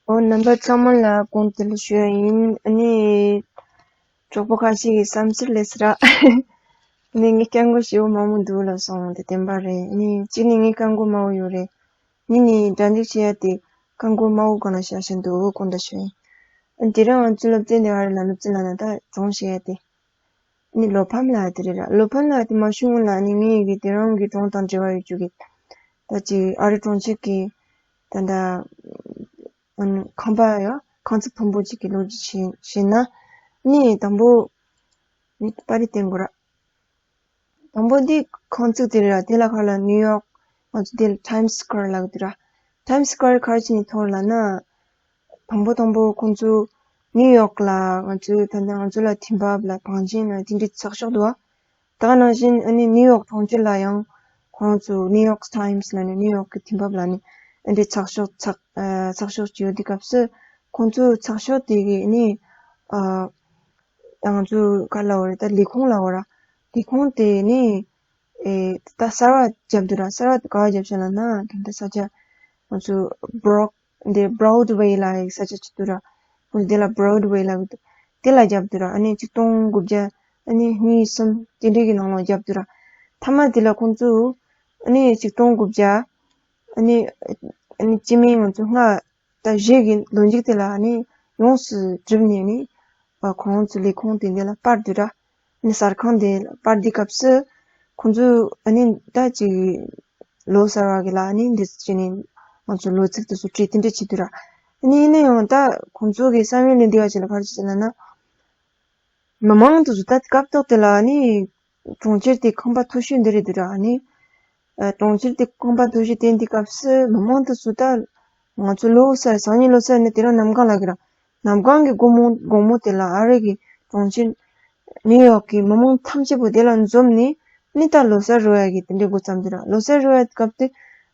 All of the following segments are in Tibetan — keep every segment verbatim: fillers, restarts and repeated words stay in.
ཨོ། རྣམ་པ་ཚང་མ་ལ་དགོངས་དག་ཞུ་ཡ་ཡིན། ཨ་ནི། གྲོགས་པོ་ཁ་ཤས་ཀྱིས་བསམ་ཚུལ་སླེབས་སི་ར། ཨ་ནི་ངས་སྐད་མགོ་ཞེ་པོ་དམའ་མོ་འདུག་ལབ་སོང་། དེ་བདེན་པ་རེད། ཨ་ནི་གཅིག་ནི་ངའི་སྐད་མགོ་དམའ་བོ་ཡོད་རེད། གཉིས་ནི་སྒྲ་འཇུག་བྱེད་ཡ་དེ་སྐད་མགོ་དམའ་བོ་སྒང་ལ་བཞག་བཞིན་འདུག། དགོངས་དག་ཞུ་ཡ་ཡིན། ཨ་ནི་དེ་རིང་ང་ཚོའི་སློབ་ཚན་དེ་བར་ལ་སློབ་ཚན་ལ་ན་ད་སྦྱོང་བྱེད་ཡ་དེ། ནི་བློ་ཕམ་ལབ་དེ་རེད་ར། བློ་ཕམ་ལབ་དེ་མ་ཞུ་སྔོན་ལ་ནི་ངའི་གི་དེ་རིང་གི་སྒྲུང་དང་འབྲེལ་བ་ཡོད་རྒྱུ་གི། ད་ཅིག་ཨ་རི་གྲོང་ཁྱེར་གི་ད་ལྟ་ཨ་ནི་ཁང་པ་ཡ་ཁང་བརྩེགས་ཕུང་པོ་ཅིག་གི་ལོ་རྒྱུས་བྱས་བྱས་ན། ནི་དང་པོ་ནི་པར་རིས་བསྟན་དགོས་ར། དང་པོ་འདི་ཁང་བརྩེགས་དེ་རེད་ར། དེ་ལ་ཁ་ལ་ནིའུ་ཡོག་ང་ཚོ་དེ་ལ་ཊའིམ་སི་ཀོ་ཝེར་ལབ་གི་འདུག་ར། ཊའིམ་སི་ཀོ་ཝེར་ག་རེ་བྱས་ནས་མཐོང་ལབ་ན། དང་པོ་དང་པོ་ཁོང་ཚོ་ནིའུ་ཡོག་ལ་ང་ཚོའི་ད་ལྟ་ང་ཚོ་ལ་དུས་བབ་ལ་བང་ཆེན་ལ་དེ་འདྲའི་ཚགས་ཤོག་འདུག་བ། ད་ག་ནང་བཞིན་ཨ་ནི་ནིའུ་ཡོག་གྲོང་ཁྱེར་ལ་ཡང་ཁོང་ཚོ་ནིའུ་ཡོག་ཊའིམ་སི་ལ་ནི་ནིའུ་ཡོག་གི་དུས་བབ་ལ་ནི་ཨ་འདྲའི་ཚགས་ཤོག་ཚགས་ཨ་ཚགས་ཤོག་ཅིག་ཡོད་དུས་སྐབས་སུ་ཁོང་ཚོའི་ཚགས་ཤོག་དེ་གི་ནི་ཨ་ང་ཚོ་ག་ལབ་དགོས་རེད། ད་ལས་ཁུངས་ལབ་དགོས་ར། ལས་ཁུངས་དེ་ནི་ཨེ་ད་གསར་པ་བརྒྱབ་འདུག་ར། གསར་པ་དེ་ག་པར་བརྒྱབ་ཤག་ལབ་ན་ད་ལྟ་ས་ཆ་ང་ཚོ་བྷྲོག་འདི་བྷྲོཌ་ཝེ་ལབ་ཡག་ས་ཆ་ཅིག་འདུག་ར། ཁོང་ཚོ་དེ་ལ་བྷྲོཌ་ཝེ་ལབ་ཀྱི་འདུག། དེ་ལ་བརྒྱབ་འདུག་ར། ཨ་ནི་ཆིག་སྟོང་དགུ་བརྒྱ་ཨ་ནི་གཉིས་གསུམ་དེ་འདྲའི་གི་ནང་ལ་བརྒྱབ་འདུག་ར། མཐའ་མ་དེ་ལ་ཁོང་ཚོ་ཨ་ནི་ཆིག་སྟོང་དགུ་བརྒྱ་ཨ་ནི་ཨ་ནི་སྤྱི་མི་ང་ཚོ་ལྔ་ད་བཞི་གི་ལོ་མཇུག་དེ་ལ་ཨ་ནི་ཡོངས་སུ་གྲུབ་ནས་ཨ་ནི་ཁོང་ཚོ་ལས་ཁུངས་དེ་འདི་ལ་སྤར་འདུག་ར། ནི་གསར་ཁང་དེ་སྤར་དུས་སྐབས་སུ་ཁོང་ཚོས་ཨ་ནི་ད་ཅིག་ལོ་གསར་བ་གི་ལ་ཨ་ནི་འདི་ཚོ་བྱས་ནས་ང་ཚོ་ལོ་ཚིགས་དེ་ཚོ་བྲིས་དེ་འདྲ་བྱེད་དུས་ར། ཨ་ནི་ཡིན་ན་ཡང་ད་ཁོང་ཚོ་གི་བསམ་ཡུལ་ལས་འདས་པ་ཅིག་ལ་ག་རེ་བྱེད་ལབ་ན། མི་མང་དེ་ཚོ་ད་སྐབས་ཐོག་དེ་ལ་ཨ་ནི་གྲོང་ཁྱེར་དེ་ཁང་པ་མཐོ་ཤོས་འདི་རེད་འདུག་ར། ཨ་ནི་ཨ་གྲོང་ཁྱེར་དེ་ཁང་པ་མཐོ་ཤོས་དེ་འདི་སྐབས་སུ་མི་མང་དེ་ཚོ་ད་ང་ཚོ་ལོ་གསར་སང་ཉིན་ལོ་གསར་ནི་དེ་རིང་གནམ་གང་ལ་གི་ར། གནམ་གང་གི་དགོང་མོ་དགོང་མོ་དེ་ལ་ཨ་རི་གི་གྲོང་ཁྱེར་ནིའུ་ཡོག་གི་མི་མང་ཐམས་ཅད་པོ་དེ་ལ་འཛོམས་ནས་ནི་ད་ལོ་གསར་རོལ་ཡ་གི་དེ་འདྲའི་འགོ་བརྩམས་འདུག་ར། ལོ་གསར་རོལ་ཡ་སྐབས་དེ་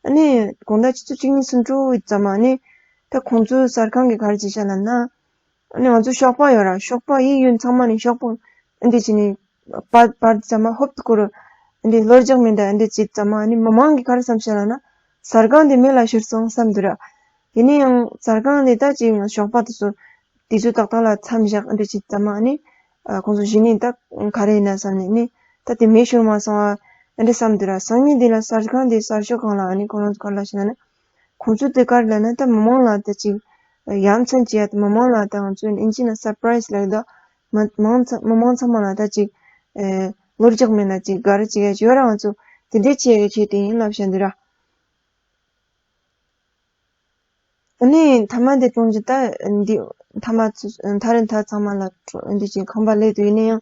ཨ་ནི་དགོང་དག་ཆུ་ཚོད་བཅུ་གཉིས་སུམ་ཅུ་ཙམ་ཨ་ནི་ད་ཁོང་ཚོའི་གསར་ཁང་གི་ག་རེ་བྱས་ཤག་ལབ་ན། ཨ་ནི་ང་ཚོ་ཞོགས་པ་ཡོད་ར། ཞོགས་པ་གཡས་གཡོན་ཚང་མ་ནས་ཞོགས་པ་ཨ་འདྲ་བྱས་ནས་པར་པར་ཙམ་མ་ཧོབ་ཏུ་སྐོར་ཨ་འདྲ་གློ་རྒྱག་མེད་འདྲ་ཨ་འདྲ་བྱས་ཙམ་མ་ཨ་ནི་མི་མང་གིས་ག་རེ་བསམ་ཤག་ལབ་ན། གསར་ཁང་དེ་མེ་ལ་ཤོར་སོང་བསམ་འདུག་ར། ཡིན་ན་ཡང་གསར་ཁང་དེ་ད་ཅིག་ཞོགས་པ་དེ་ཚོ་དུས་ཚོད་ཏག་ཏག་ལ་མཚམས་བཞག་ཨ་འདྲ་བྱས་ཙམ་མ་ཨ་ནི་ཁོང་ཚོ་གཞི་ནས་ད་ག་རེ་ཡིན་ན་བསམ་ནས་ཨ་ནི་ད་དེ་མེ་ཤོར་མ་སོང་ཨ་འདྲ་བསམ་འདུག་ར། སང་ཉིན་དེ་ལ་གསར་ཁང་དེ་གསར་ཤོག་སྒང་ལ་ཨ་ནི་ཁོ་རང་ཚོ་ག་རེ་ལབ་ཤག་ལབ་ན། ཁོང་ཚོ་དེ་ག་རེ་ལབ་ན་ད་མི་མང་ལ་ད་ཅིག་ཡ་མཚན་སྐྱེ་ཡ་ད་མི་མང་ལ་ད་ང་ཚོ་ཨིན་ཇི་ནང་སར་པ་རའི་སི་ལབ་ཡོད་ད། མི་མང་ཚང་མི་མང་ཚང་མ་ལ་ད་ཅིག་ཨེ་གློ་རྒྱག་མེད་ན་ཅིག་ག་རེ་ཅིག་ཡ་ཡོད་ར། ང་ཚོ་དེ་འདྲའི་བྱེད་ཡ་གི་ཆེད་དུ་ཡིན་ལབ་བཤད་འདུག་ར། ཨ་ནི་མཐའ་མ་དེ་གྲོང་ཁྱེར་ད་འདི་མཐའ་མ་ཚོ་མཐའ་རེ་མཐའ་ཚང་མ་ལ་འདི་ཅིག་ཁང་པ་ལས་དུ་ཡིན་ན་ཡང་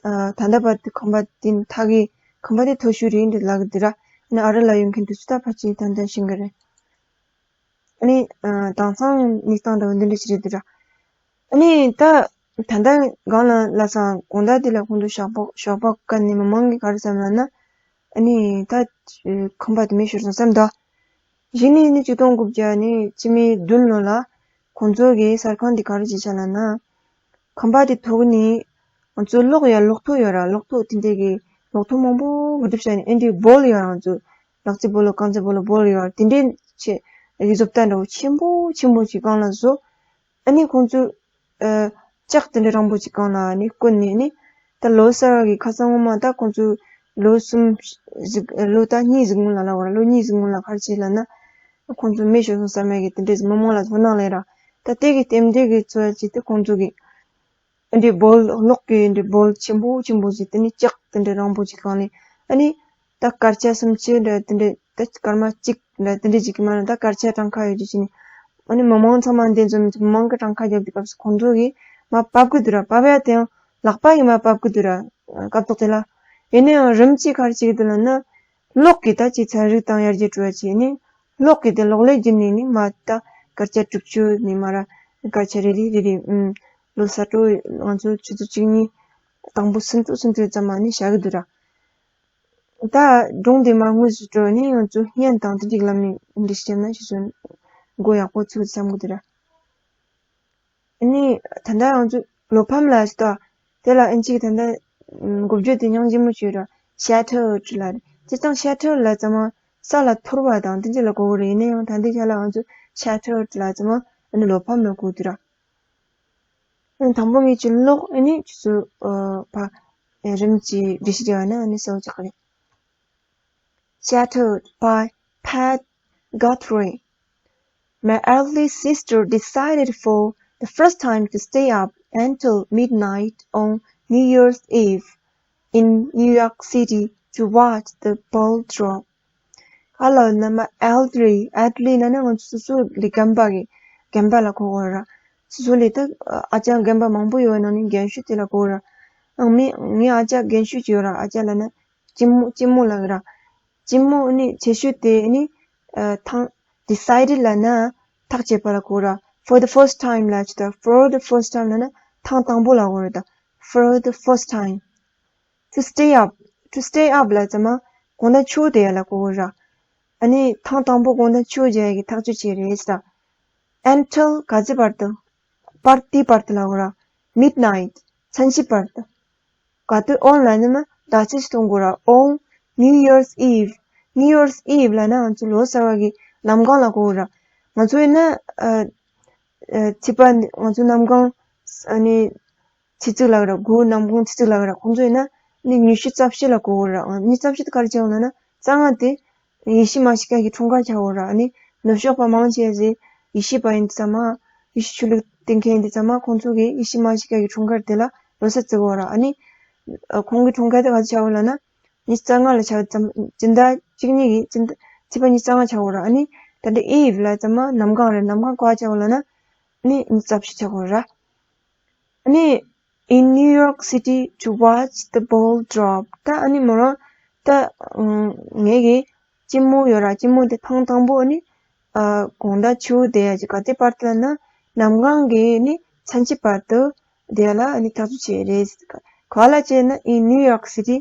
ཨ་ད་ལྟ་བར་དུ་ཁང་པ་དེ་མཐའ་གི་ཁང་པ་དེ་མཐོ་ཤོས་རེད་འདི་ལབ་གི་འདུག་ར། ཨ་ནི་ཨ་རི་ལ་ཡོད་མཁན་དེ་ཚོ་ད་ཕལ་ཆེར་ད་ལྟ་ཤེས་གི་རེད། ཨ་ནི་ཨ་དེང་སང་གནས་སྟངས་འདྲ་བོ་འདི་འདྲ་ཞིག་རེད་འདུག་ར། ཨ་ནི་ད་ད་ལྟ་གང་ལ་ལབ་སང་དགོང་དག་དེ་ལ་ཁོང་ཚོ་ཞོགས་པ་ཞོགས་པ་ཀ་ནས་མི་མང་གིས་ག་རེ་བསམ་ལབ་ན། ཨ་ནི་ད་ཁང་པ་དེ་མེ་ཤོར་སོང་བསམ་འདུག། གཞི་ནས་ནི་ཆིག་སྟོང་དགུ་བརྒྱ་ནི་སྤྱི་མེ་བདུན་ལོ་ལ་ཁོང་ཚོ་གིས་གསར་ཁང་དེ་ག་རེ་བྱས་ཤག་ལབ་ན། ཁང་པ་དེ་ཐོག་ནས་ང་ཚོ་གློག་ཡ་གློག་ཐོག་ཡོད་ར། གློག་ཐོག་དེ་འདྲས་ཀྱི་གློག་ཐོག་མང་པོ་གི་སྒྲུབ་བྱས་ནས་ཨེ་འདྲའི་བོལ་ཡོད་ར། ང་ཚོ་ལག་རྩེད་སྤོ་ལོ་རྐང་རྩེད་སྤོ་ལོ་བོལ་ཡོད་ར། དེ་འདྲའི་ཆེ་བཟོ་ལྟ་འདྲ་བོ་ཆེན་པོ་ཆེན་པོ་ཅིག་སྒང་ལ་བཟོ། ཨ་ནི་ཁོང་ཚོས་ཨ་ལྕགས་དེ་འདྲ་རིང་པོ་ཅིག་སྒང་ལ་ཨ་ནི་བསྐོན་ནས་ཨ་ནི་ད་ལོ་གསར་བ་གི་ཁ་སང་སྔོན་མ་ད་ཁོང་ཚོས་ལོ་གསུམ་ཟིག་ལོ་ད་གཉིས་ཟིག་སྔོན་ལ་ལབ་དགོས་ར། ལོ་གཉིས་ཟིག་སྔོན་ལ་ག་རེ་བྱས་ལབ་ན། ཁོང་ཚོས་མེ་ཤོར་སོང་བསམ་ཡ་གི་དེ་འདྲས་མི་མང་ལ་དོ་སྣང་སླེབས་ར། ད་དེ་གི་རྟེན་འབྲེལ་གི་ཚོད་ཅིག་དེ་ཁོང་ཚོ་གི་ཨ་འདྲའི་བོལ་གློག་གི་འདྲའི་བོལ་ཆེན་པོ་ཆེན་པོ་ཞིག་དེ་ནི་ལྕགས་དེ་འདྲའི་རིང་པོ་ཞིག་སྒང་ལས་ཨ་ནི་ད་སྐར་ཆ་སུམ་ཅུ་འདྲ་དེ་འདྲའི་ད་སྐར་མ་གཅིག་འདྲ་དེ་འདྲའི་ཞིག་གི་མ་ན་ད་སྐར་ཆ་གྲངས་ཀ་ཡོད་རྒྱུ་ཞིག་ནི་ཨ་ནི་མི་མང་ཚང་མ་འདི་འཛོམས་མི་མང་གི་གྲངས་ཀ་རྒྱབ་དུས་སྐབས་སུ་ཁོང་ཚོ་གིས་མར་བབས་གི་འདུག་ར། བབས་ཡ་དེ་ཡང་ལག་པ་གིས་མར་བབས་གི་འདུག་ར། སྐབས་ཐོག་དེ་ལ་ཡིན་ན་ཡང་རིམ་གྱིས་ག་རེ་བྱེད་ཀྱི་འདུག་ལབ་ན། གློག་གིས་ད་ཅིག་ཚན་རིག་དང་ཡར་རྒྱས་འགྲོ་བ་བྱས་ནས་གློག་གིས་དེ་གློག་ཀླད་བརྒྱུད་ནས་ནི་མར་ད་སྐར་ཆ་དྲུག་ཅུ་ནས་མར་སྐར་ཆ་རེ་རེ་རེ་རེ་ཨུམ་ལོ་གསར་གཏོད་ང་ཚོ་ཆུ་ཚོད་བཅུ་གཉིས་དང་པོ་ཟིན་འགྲོ་ཟིན་འགྲོ་ཙམ་མ་ནི་བཞག་གི་འདུག་ར། ད་སྒྲུང་དེ་མར་དངོས་སུ་འགྲོ་ནས་ང་ཚོ་བརྙན་དང་དེ་འདྲའི་ལམ་ནས་འདི་བཤད་ན་ཞེས་སོ་མགོ་ཡག་པོ་ཚུགས་བསམ་གི་འདུག་ར། ཨ་ནི་ད་ལྟ་ང་ཚོ་བློ་ཕམ་ལབ་ཞིག་ད། དེ་ལ་ཨིན་ཇིའི་ད་ལྟ་འགོ་བརྗོད་དེ་སྙིང་རྗེ་མོ་བྱོས་ར། ཤེ་ཊར་ཌི་ལབ་རེད། སྤྱིར་བཏང་ཤེ་ཊར་ཌི་ལབ་ཙམ་མ་ས་ལ་འཐོར་བ་དང་དེ་འདྲ་ལ་གོ་གི་རེད། ཡིན་ན་ཡང་ད་ལྟའི་ཆ་ལ་ང་ཚོ་ཤེ་ཊར་ཌི་ལབ་ཙམ་མ་ ཨ་ནི་བློ་ཕམ་ལ་གོ་དུས་ར། ཨ་ནི་དང་པོ་ངས་ཅིག་ཀློག་ཨ་ནི་ཁྱེད་ཚོ་ཨ་ཕ་ཨེ་རིམ་གྱིས་འགྲེལ་བཤད་རྒྱག་ན་ཨ་ནི་གསལ་པོ་ཆགས་ཀྱི་རེད། Shattered by Pat Guthrie. My elder sister decided for the first time to stay up until midnight on New Year's Eve in New York City to watch the ball drop. ག་ལ་ན་མ་elderly, elderly ན་ན་ང་ཚོ་སོ་སོ་ལས་རྒན་པ་གི་རྒན་པ་ལ་གོ་གོ་ར། སོ་སོ་ལས་ད་ཨ་ཅག་རྒན་པ་མང་པོ་ཡོད་ན་ནི་རྒན་ཤོས་དེ་ལ་གོ་ར། ཨང་མི་ངའི་ཨ་ཅག་རྒན་ཤོས་ཅིག་ཡོད་ར། ཨ་ཅག་ལ་ན་ལྕི་མོ་ལྕི་མོ་ལ་གི་ར། ལྕི་མོ་ནི་ཆེ་ཤོས་དེ་ནི་ཐང་decided ལ་ན་ཐག་བཅད་པ་ལ་གོ་ར། For the first time ལ་ཅི་ད་for the first time ལ་ན་ཐེངས་དང་པོ་ལ་གོ་ར། ད་for the first time to stay up, to stay up ལ་ཚང་མ་དགོང་དག་ཆུ་བསྡད་ཡ་ལ་གོ་ར། ཨ་ནི་ཐེངས་དང་པོ་དགོང་དག་ཆུ་བསྡད་ཡ་གི་ཐག་གཅོད་བྱས་རེད་ཟེར། Until ག་ཚོད་བར་དུ། བར་དེའི་བར་དུ་ལ་གོ་ར། Midnight མཚན་གཞི་བར་དུ། ག་དུས་on ལ་ནི་མ་ད་ཆ་ཞིག་གཏོང་དགོས་ར། On New Year's Eve, New Year's Eve ལ་ན་ང་ཚོ་ལོ་གསར་བ་གི་གནམ་གང་ལ་གོ་ར། ང་ཚོ་ཡིན་ན་ཨ་ཨ་ཚེས་པ་ང་ཚོ་གནམ་གང་ཨ་ནི་ཚེས་གཅིག་ལ་གོ་ར། དགུ་གནམ་གང་ཚེས་གཅིག་ལ་གོ་ར། ཁོང་ཚོ་ཡིན་ན་ནི་ཉི་ཤུ་རྩ་བཞི་ལ་གོ་གོ་ར། ཉི་ཤུ་རྩ་བཞི་དེ་ག་རེ་བྱས་ཡོང་ན་ན་རྩ་ལྔ་དེ་ཡེ་ཤུ་མ་ཤི་ཀ་གི་འཁྲུངས་སྐར་ཆགས་ཡོད་ར། ཨ་ནི་ནུབ་ཕྱོགས་པ་མང་ཆེ་ཟེ་ཡེ་ཤུ་པ་ཡིན་དུས་ཙམ་མ། ཡེ་ཤུ་ཆོས་ལུགས་སྟེང་མཁན་ཡིན་དུས་ཙམ་མ་ཁོང་ཚོ་གིས་ཡེ་ཤུ་མ་ཤི་ཀ་གི་འཁྲུངས་སྐར་དེ་ལ་ལོ་གསར་བརྩི་གོ་ར། ཨ་ནི་ཁོང་གི་འཁྲུངས་སྐར་དེ་ག་ཚོད་ཆགས་ཡོད་ལབ་ན། ཉི་ཤུ་རྩ་ལྔ་ལ་ཆགས་ཙམ་སྤྱི་ཟླ་གཅིག་གཉིས་ཀྱི་སྤྱི་ཟླ་ཚེས་པ་ཉི་ཤུ་རྩ་ལྔ་ཆགས་ཡོད་ར། ཨ་ནི་ད་ལྟ་Eve ལབ་ཙམ་མ་གནམ་གང་རེད། གནམ་གང་ག་ཆགས་ཡོད་ལབ་ན། ཨ་ནི་ཉི་ཤུ་རྩ་བཞི་ཆགས་ཡོད་ར། ཨ་ནི། In New York City to watch the ball drop. ད་ཨ་ནི་མོ་རང་ད་ངས་གི་ལྕི་མོ་ཡོད་ར། ལྕི་མོ་དེ་ཐེངས་དང་པོ་ཨ་ནི་ཨ་དགོང་དག་ཆུ་བསྡད་ཡ་ཅིག་ག་དུས་བར་དུ་ལབ་ན་གནམ་གང་གི་ནི་མཚན་གཞི་བར་དུ་བསྡད་ཡ་ལ་ཨ་ནི་ཐག་གཅོད་བྱས་རེད། ག་ལ་བྱས་ན་in New York City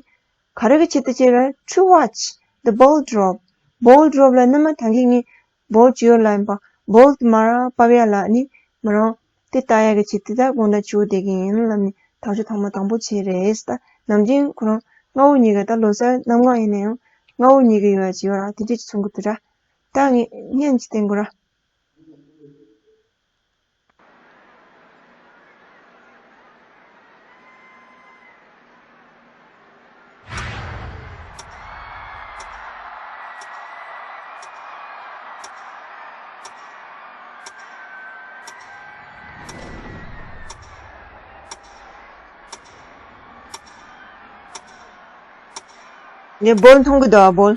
ག་རེ་གི་ཆེད་དུ་བྱས་ར། To watch the ball drop. Ball drop ལབ་ན་མ་ད་གིན་ངས་བོལ་ཅི་ཡོད་ལ་ཡིན་པ། བོལ་དེ་མ་ར་པ་བེ་ལ་ནི་མ་རང་དེ་ལྟ་ཡ་གི་ཆེད་དུ་ད་དགོང་དག་ཆུ་བསྡད་ཀྱི་ཡིན་ལབ་ནི་ཐག་གཅོད་ཐོག་མ་དང་པོ་བྱས་རེད། ད་ནམ་རྒྱུན་ཁོ་རང་སྔ་པོ་གཉིས་ཀ་ད་ལོ་གསར་གནམ་གང་ཡིན་ན་ཡང་སྔ་པོ་གཉིས་ཀ་ཡོད་ཡ་ཅིག་ཡོད་ར། དེ་འདྲས་ཅིག་མཚོན་གི་འདུག་ར། ད་ངས་བརྙན་ཅིག་བསྟན་དགོས་ར། ངས་བོལ་མཐོང་གི་འདུག་ཨ་བོལ།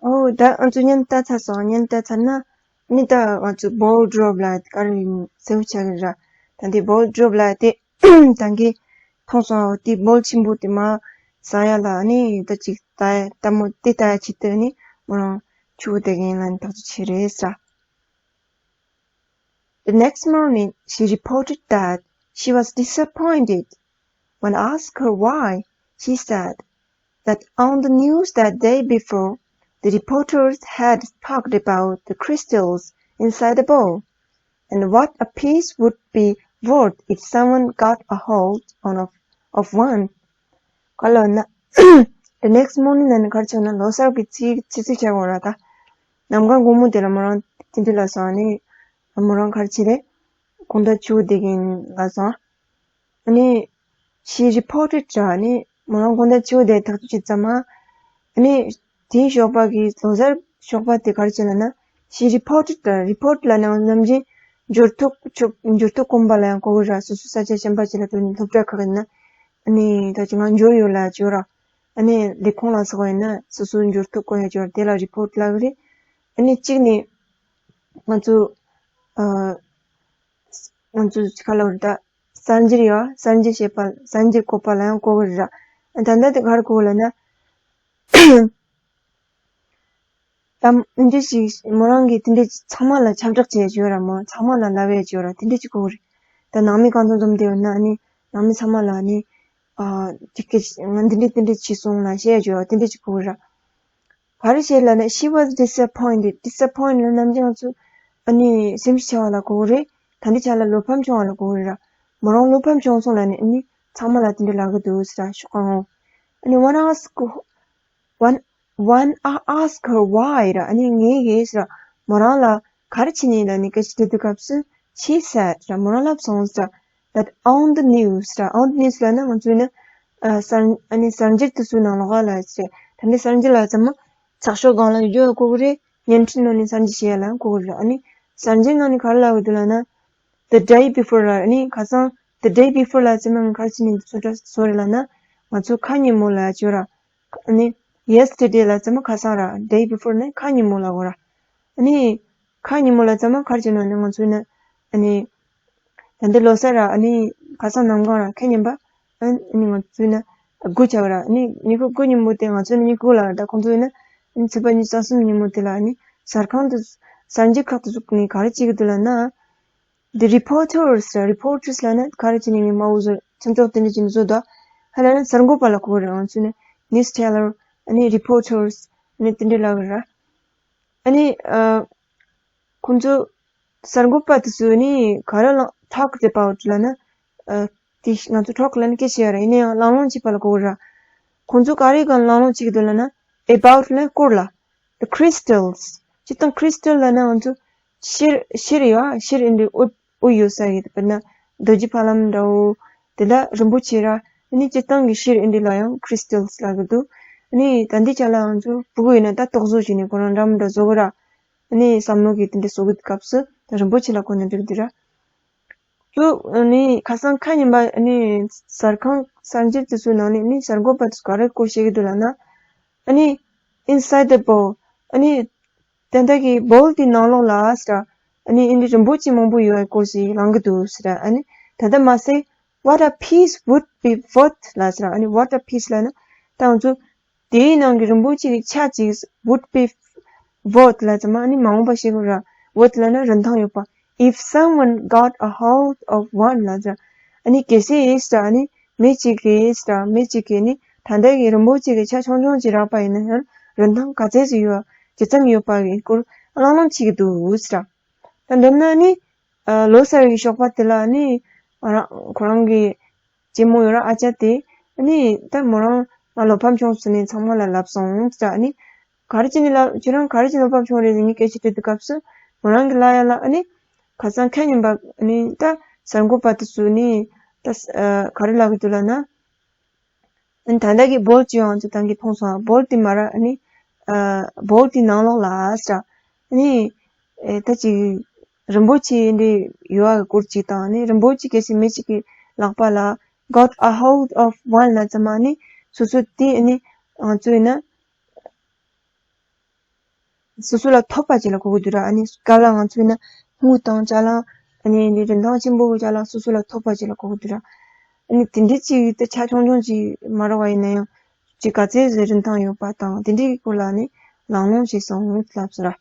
ཨོ་ད་ང་ཚོ་བརྙན་ལྟ་ཚར་སོང་། བརྙན་ལྟ་ཚར་ན་ནི་ད་ང་ཚོ་བོལ་ཌོ་རོབ་ལ་ག་རེ་ཡིན་གསལ་པོ་ཆགས་ཀྱི་རེད། ད་འདི་བོལ་ཌོ་རོབ་ལ་དེ་ད་གིན་མཐོང་སོང་། དེ་བོལ་ཆེན་པོ་དེ་མར་ཟག་ཡ་ལ་ནི་ད་ཅིག་ལྟ་ཡ་ལྟད་མོ་དེ་ལྟ་ཡ་ཆེད་དུ་ནི་མོ་རང་ཆུ་བོ་དེ་གིན་ལ་ནི་ཐག་གཅོད་བྱས་རེད་ཟེར། The next morning, she reported that she was disappointed. When asked her why, she said that on the news that day before, the reporters had talked about the crystals inside the bowl and what a piece would be worth if someone got a hold on of, of one. ག་ལ་ན། The next morning ལ་ནི་ག་རེ་བྱས་ན་ལོ་གསར་གྱི་ཚེས་ཚེས་ཚེས་ཆགས་ཡོང་ར་ད། གནམ་གང་དགོང་མོ་དེ་ལ་མོ་རང་དེ་དུས་ལ་སོང་ནི། མོ་རང་ག་རེ་བྱས་རེད། དགོང་དག་ཆུ་བོ་དེ་གིན་ལ་སོང་། ཨ་ནི། She reported ལ་ནི་མོ་རང་དགོང་དག་ཆུ་བོ་དེ་ཐག་གཅོད་བྱས་ཙམ་མ། ཨ་ནི། དེའི་ཞོགས་པ་གི་ལོ་གསར་ཞོགས་པ་དེ་ག་རེ་བྱས་ལབ་ན། She reported ལ་རི་པོར་ཊི་ལབ་ན་ནམ་རྒྱུན་འབྱོར་ཐོ་ཆོག་འབྱོར་ཐོ་སྐོང་པ་ལ་ཡང་གོ་གི་ར། སོ་སོ་ས་ཆ་གཞན་པ་ཅིག་ལ་དེ་སློབ་གྲྭ་ཁག་ཡིན་ན། ཨ་ནི་ད་ཅི་ང་འབྱོར་ཡོད་ལབ་ཅིག་ཡོད་ར། ཨ་ནི་ལས་ཁུངས་ལ་སོགས་ཡིན་ན་སོ་སོའི་འབྱོར་ཐོ་སྐོང་ཡ་ཅིག་ཡོད་ར། དེ་ལ་རི་པོར་ཊི་ལབ་གི་རེད། ཨ་ནི་གཅིག་ནི་ང་ཚོ་ཨ་ང་ཚོ་ག་ལ་བར་ད་གསར་འགྱུར་ཡོད། གསར་འགྱུར་བཤད་པ། གསར་འགྱུར་གོ་བ་ལ་ཡང་གོ་གི་རེད་ར། ད་ལྟ་དེ་ག་རེ་གོ་གི་ལབ་ན། ད་འདི་འདྲ་ཞིག་མོ་རང་གིས་དེ་འདྲ་ཚང་མ་ལ་ཁྱབ་བསྒྲགས་བྱས་བྱོས་ར། མོ་ཚང་མ་ལ་ལབ་ཡས་བྱོས་ར། དེ་འདྲ་ཅིག་གོ་གི་རེད། ད་ནང་མི་གང་འཛོམས་འཛོམས་དེ་ཡོད་ན་ཨ་ནི་ནང་མི་ཚང་མ་ལ་ཨ་ནི་ཨ་ཅིག་གི་ང་འདི་འདྲ་དེ་འདྲ་བྱས་སོང་ལ་བཤད་བྱོས་ར། དེ་འདྲ་ཅིག་གོ་གི་ར། ག་རེ་བྱས་ལབ་ན། She was disappointed. Disappointed ལབ་ནམ་རྒྱུན་ང་ཚོ་ཨ་ནི་སེམས་ཤུགས་ཆག་པ་ལ་གོ་གི་རེད། ད་འདི་ཆ་ལ་བློ་ཕམ་བྱུང་བ་ལ་གོ་གི་རེད་ར། མོ་རང་བློ་ཕམ་བྱུང་སོང་ལབ་ནས་ཨ་ནི་ཚང་མ་ལ་དེ་འདྲ་ལབ་གི་འདུག་ཟེར་ར། ཤོག་ཁ་ངོ་། ཨ་ནི་one ask one, one I ask her why ར། ཨ་ནི་ངས་གིས་ཟེར་ར། མོ་རང་ལ་ག་རེ་བྱས་ནས་ལབ་ནས་སྐད་ཆ་དྲིས་དུས་སྐབས་སུ། She said ར། མོ་རང་ལབ་སོང་ཟེར་ར། That on the news ར། On the news ལབ་ན་ང་ཚོས་ནི་ཨ་གསར་ཨ་ནི་གསར་འགྱུར་དེ་ཚོའི་ནང་ལོགས་ལ་ཟེར། ད་ནི་གསར་འགྱུར་ལ་ཚང་མ་ཚགས་ཤོག་སྒང་ལ་ཡོད་གོ་གི་རེད། བརྙན་འཕྲིན་ནང་ནས་གསར་འགྱུར་བཤད་ཡ་ལ་གོ་གི་རེད། ཨ་ནི་གསར་འགྱུར་ནང་ནས་ག་རེ་ལབ་གི་འདུག་ལབ་ན། The day before ར། ཨ་ནི་ཁ་སང་the day before ལ་ཚང་མ་ག་རེ་བྱས་ནས་འདུག་ཚོད་བྲ་བཟོ་རེད་ལབ་ན། ང་ཚོ་ཁ་ཉིན་མོ་ལ་བྱོས་ར། ཨ་ནི་yesterday ལ་ཚང་མ་ཁ་སང་ར། Day before ནི་ཁ་ཉིན་མོ་ལ་གོ་ར། ཨ་ནི་ཁ་ཉིན་མོ་ལ་ཚང་མ་ག་རེ་བྱས་ནས་ང་ཚོས་ནི་ཨ་ནི་ད་འདི་ལོ་གསར་ར། ཨ་ནི་ཁ་སང་གནམ་གང་ར། ཁ་ཉིན་པ་ཨ་ནི་ང་ཚོས་ནི་དགུ་བྱ་བ་ར། ཨ་ནི་ཉི་ཤུ་དགུ་ཉིན་མོ་དེ་ང་ཚོས་ནི་ཉི་ཤུ་དགུ་ལ་ར། ད་ཁོང་ཚོས་ནི་ཨ་ནི་ཚེས་པ་ཉི་ཤུ་རྩ་གསུམ་ཉིན་མོ་དེ་ལ་ཨ་ནི་གསར་ཁང་དུ་གསར་འགྱུར་ཁག་ཏུ་ཟུག་ནས་ག་རེ་བྱེད་ཀྱི་འདུག་ལབ་ན། The reporters ར། Reporters ལབ་ན་ག་རེ་བྱས་ནས་མི་མང་པོ་ཟེར། ཁྱིམ་ཚང་དེ་འདྲ་བྱས་ནས་བཟོ་འདུག་ཧ་ལས་ན་གསར་འགོད་པ་ལ་གོ་གི་རེད། ང་ཚོས་ནི་news teller ཨ་ནི་reporters ཨ་ནི་དེ་འདྲ་ལབ་གི་ར། ཨ་ནི་ཨ་ཁོང་ཚོ་གསར་འགོད་པ་དེ་ཚོས་ནི་ག་རེ་ལ་talk about ལབ་ན། ཨ་དེ་ང་ཚོ་talk ལབ་ན་སྐད་ཆ་བཤད་ཡ་ར། ཡིན་ན་ཡང་གླེང་སློང་བྱེད་པ་ལ་གོ་གི་ར། ཁོང་ཚོ་ག་རེ་སྒང་གླེང་སློང་བྱེད་ཀྱི་འདུག་ལབ་ན། About ལབ་ན་སྐོར་ལ། The crystals སྤྱིར་བཏང་crystal ལབ་ན་ང་ཚོ་གཤེར་གཤེར་ཡོད་ཨ། གཤེར་འདི་དབུ་དབུ་ཡོད་ས་ཡོད། དཔེར་ན་རྡོ་རྗེ་ཕ་ལམ་འདྲ་བོ། དེ་ལ་རིན་པོ་ཆེ་ར། ཨ་ནི་སྤྱིར་བཏང་གི་གཤེར་འདི་ལ་ཡང་crystals ལབ་ཀྱི་འདུག་ཨ་ནི་ད་འདི་ཆ་ལ་ང་ཚོ་ཕྲུ་གུ་ཡིན་ན་ད་རྟོག་བཟོ་བྱས་ནས་ཁོ་རང་འདྲ་མི་འདྲ་བཟོ་གི་ར། ཨ་ནི་བསམ་བློ་གི་དེ་འདྲ་བཟོ་གི་སྐབས་སུ་ད་རིན་པོ་ཆེ་ལ་གོ་ན་འགྲིག་གི་འདུག་ར། ཁྱོད་ཨ་ནི་ཁ་སང་ཁ་ཉིན་པ་ཨ་ནི་གསར་ཁང་གསར་འགྱུར་དེ་ཚོའི་ནང་ནས་ཨ་ནི་གསར་འགོད་པ་དེ་ཚོ་ག་རེ་སྐོར་བཤད་ཀྱི་འདུག་ལབ་ན། ཨ་ནི་inside the bowl ཨ་ནི་ད་ལྟ་གི་bowl དེའི་ནང་ལོགས་ལ་ཟེར། ཨ་ནི་ཨ་ནི་རིན་པོ་ཆེ་མང་པོ་ཡོད་པའི་སྐོར་ཞིག་ལབ་ཀྱི་འདུག་ཟེར། ཨ་ནི་ད་ལྟ་མ་ཟད་what a piece would be worth ལབ་ཟེར། ཨ་ནི་what a piece ལབ་ན་ད་ང་ཚོ་དེའི་ནང་གི་རིན་པོ་ཆེ་གི་ཆ་གཅིག would be worth ལབ་ཙམ་ཨ་ནི་མ་འོངས་པ་ཤེས་དགོས་ར། Worth ལབ་ན་རིན་ཐང་ཡོད་པ། If someone got a hold of one ལབ་ཙམ། ཨ་ནི་གལ་སྲིད་ཨེ་ཤ་ཨ་ནི་མི་གཅིག་གིས་ཨེ་ཤ་མི་གཅིག་གིས་ནི་ད་ལྟ་གི་རིན་པོ་ཆེ་གི་ཆ་ཆུང་ཆུང་ཅིག་རག་པ་ཡིན་ན་ཡང་རིན་ཐང་ག་ཚད་ཅིག་ཡོད་ཇི་ཙམ་ཡོད་པ་གི་སྐོར་གླེང་སློང་བྱེད་ཀྱི་འདུག་ཟེར། ད་མདོར་ན་ནི་ལོ་གསར་བའི་ཞོགས་པ་དེ་ལ་ནི་ང་རང་ཁོ་རང་གི་གཅེན་མོ་ཡོད་ར། ཨ་ཅག་དེ་ནི་ད་མོ་རང་ང་བློ་ཕམ་བྱུང་ཟེར་ནས་ཚང་མ་ལ་ལབ་སོང་ཟེར། ཨ་ནི་ག་རེ་བྱས་ནས་ལབ། ཁྱོད་རང་ག་རེ་བྱས་ནས་བློ་ཕམ་བྱུང་རེད་ཟེར་ངས་སྐད་ཆ་དྲིས་དུས་སྐབས་སུ་མོ་རང་གིས་ལབ་ཡ་ལ་ཨ་ནི་ཁ་སང་ཁ་ཉིན་པ་ཨ་ནི་ད་གསར་འགོད་པ་དེ་ཚོས་ནི་ད་ག་རེ་ལབ་གི་འདུག་ལབ་ན། ཨ་ནི་ད་ལྟ་གི་bowl ཅིག་ཡོང་ཚུལ་ད་གིན་མཐོང་སོང་། Bowl དེ་མ་ར་ཨ་ནི་bowl དེ་ནང་ལོགས་ལ་ཟེར། ཨ་ནི་ད་ཅིག་རིན་པོ་ཆེ་འདི་ཡོད་པའི་སྐོར་ཅིག་དང་ཨ་ནི་རིན་པོ་ཆེ་གལ་སྲིད་མི་གཅིག་གི་ལག་པ་ལ་got a hold of one ལབ་ཙམ་ཨ་ནི་སོ་སོ་དེ་ཨ་ནི་ང་ཚོ་ཡིན་ན། སོ་སོ་ལ་ཐོབ་པ་ཅིག་ལ་གོ་གི་འདུག་ར། ཨ་ནི་ག་ལ་ང་ཚོས་ན་དངུལ་དང་ཅ་ལག་ཨ་ནི་འདི་རིན་ཐང་ཆེན་པོ་གི་ཅ་ལག་སོ་སོ་ལ་ཐོབ་པ་ཅིག་ལ་གོ་གི་འདུག་ར། ཨ་ནི་དེ་འདྲའི་ཅིག་ད་ཆ་ཆུང་ཆུང་ཅིག་མ་རག་པ་ཡིན་ན་ཡང་ཅིག་ག་ཚད་ཟིག་རིན་ཐང་ཡོད་པ་དང་དེ་འདྲའི་གི་སྐོར་ལ་ནི་གླེང་སློང་བྱས་སོང་ལབ་སོང་ར།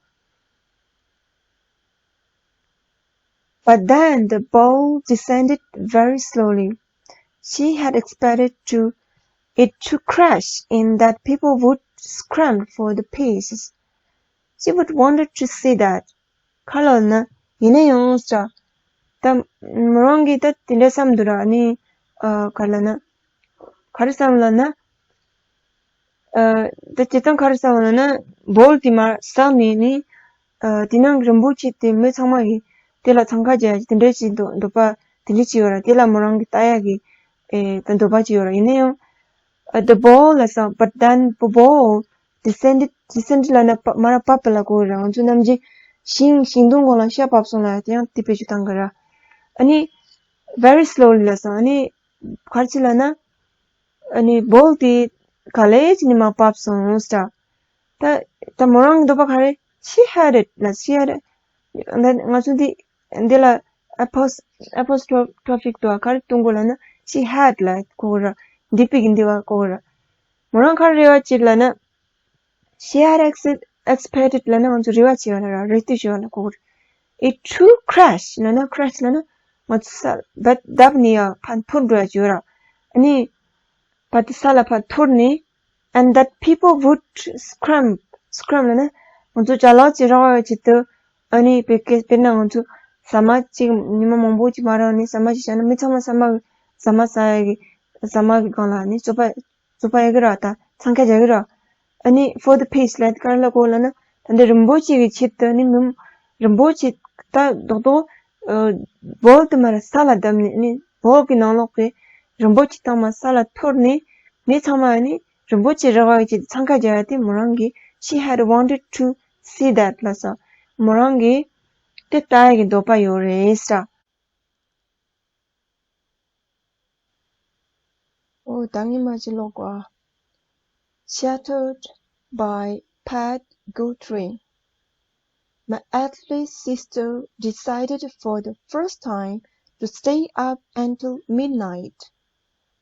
But then the bowl descended very slowly. She had expected to it to crash and that people would scramble for the pieces. She would wanted to see that. ག་ལ་ན་ཡིན་ན་ཡང་ཟེར། ད་མོ་རང་གིས་ད་དེ་འདྲ་བསམ་འདུག་ར། ནི་ཨ་ག་ལ་ན་ག་རེ་བསམ་ལབ་ན། ཨ་ད་སྤྱིར་བཏང་ག་རེ་བསམ་ལབ་ན་bowl དེ་མར་ཟགས་ནས་ནི་ཨ་དེ་ནང་གི་རིན་པོ་ཆེ་དེ་མི་ཚང་མ་གིས་དེ་ལ་འཚང་ཁ་རྒྱག་ཡ་དེ་འདྲ་ཅིག་འདོད་འདོད་པ་དེ་འདྲ་ཅིག་ཡོད་ར། དེ་ལ་མོ་རང་གིས་ལྟ་ཡ་གི་ཨེ་ད་འདོད་པ་ཅིག་ཡོད་ར། ཡིན་ན་ཡང་ཨ་the bowl ལབ་སོང་། But then the bowl descended, descended ལབ་ན་མར་བབས་པ་ལ་གོ་ར། ང་ཚོ་ནམ་རྒྱུན་ཤིང་ཤིང་སྡོང་གོང་ལ་ཤ་བབས་སོང་ལབ་ཡ་དེ་ཡང་དེ་བེད་སྤྱོད་བཏང་གི་ར། ཨ་ནི་very slowly ལབ་སོང་། ཨ་ནི་ག་རེ་བྱས་ལབ་ན་ཨ་ནི་bowl དེ་ག་ལེ་བྱས་ནས་མར་བབས་སོང་ཟེར། ད་ད་མོ་རང་གི་འདོད་པ་ག་རེ་ she had it ལ། she had it ང་ཚོ་འདི་འདི་ལ་apos- apostrophic དུ་ག་རེ་གཏོང་དགོས་ལབ་ན། she had ལ་གོ་གི་ར། འདས་པའི་གི་འདས་པ་གོ་གི་ར། མོ་རང་ག་རེ་རེ་བ་བྱེད་ལབ་ན། she had ex- expected ལབ་ན་ང་ཚོ་རེ་བ་བྱེད་པ་ལ་ར། རེ་ལྟོས་བྱེད་པ་ལ་གོ་གི་ར། it to crash ལབ་ན། crash ལབ་ན་ང་ཚོ་ས་བརྡབ་བརྡབ་ནས་ཡ་ཕར་འཐོར་འགྲོ་ཡ་བྱེད་པ་ར། ཨ་ནི་ཕར་དུ་ས་ལ་ཕར་འཐོར་ནས། and that people would scramble. scramble ལབ་ན་ང་ཚོ་ཅ་ལག་ཅིག་རག་པའི་ཆེད་དུ། ཨ་ནི་དཔེར་དཔེར་ན་ང་ཚོ་ཟ་མ་ཅིག་ཉི་མ་མང་པོ་ཅིག་མ་རག་ནས་ཟ་མ་ཅིག་བཞག་ན། མི་ཚང་མ་ཟ་མ་ཟ་མ་ཟ་ཡ་གི་ཟ་མ་གི་སྒང་ལ་ནི་བཙོག་པ་བཙོག་པ་ཡ་གི་ར། ད་འཚང་ཁ་རྒྱག་གི་ར། ཨ་ནི་for the peace ལབ་ག་རེ་ལ་གོ་ལབ་ན། ད་འདི་རིན་པོ་ཆེ་གི་ཆེད་དུ་ནི་མི་རིན་པོ་ཆེ་ད་རྡོག་རྡོག་བོལ་དུ་མར་ས་ལ་བརྡབས་ནས། ནི་བོལ་གི་ནང་ལོགས་ཀྱི་རིན་པོ་ཆེ་ཚང་མ་ས་ལ་འཐོར་ནས། མི་ཚང་མ་ནི་རིན་པོ་ཆེ་རག་པའི་ཆེད་དུ་འཚང་ཁ་རྒྱག་ཡ་དེ་མོ་རང་གིས། she had wanted to see that ལབ་སོང་། མོ་རང་གིས་དེ་ལྟ་ཡ་གི་འདོད་པ་ཡོད་རེད་ཟེར། ཨོ་ད་ངས་མ་ཅི་ཀློག་གོ། Shattered by Pat Guthrie. My elderly sister decided for the first time to stay up until midnight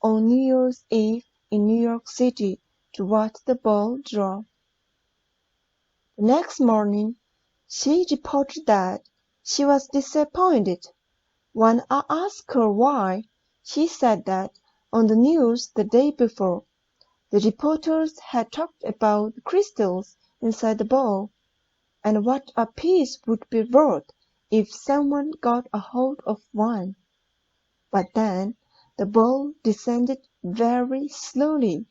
on New Year's Eve in New York City to watch the ball drop. The next morning, she reported that she was disappointed. When I asked her why, she said that on the news the day before, the reporters had talked about the crystals inside the ball and what a piece would be worth if someone got a hold of one. But then the ball descended very slowly.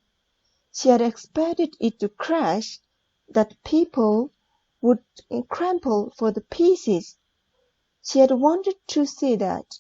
She had expected it to crash, that people would scramble for the pieces. She had wanted to see that,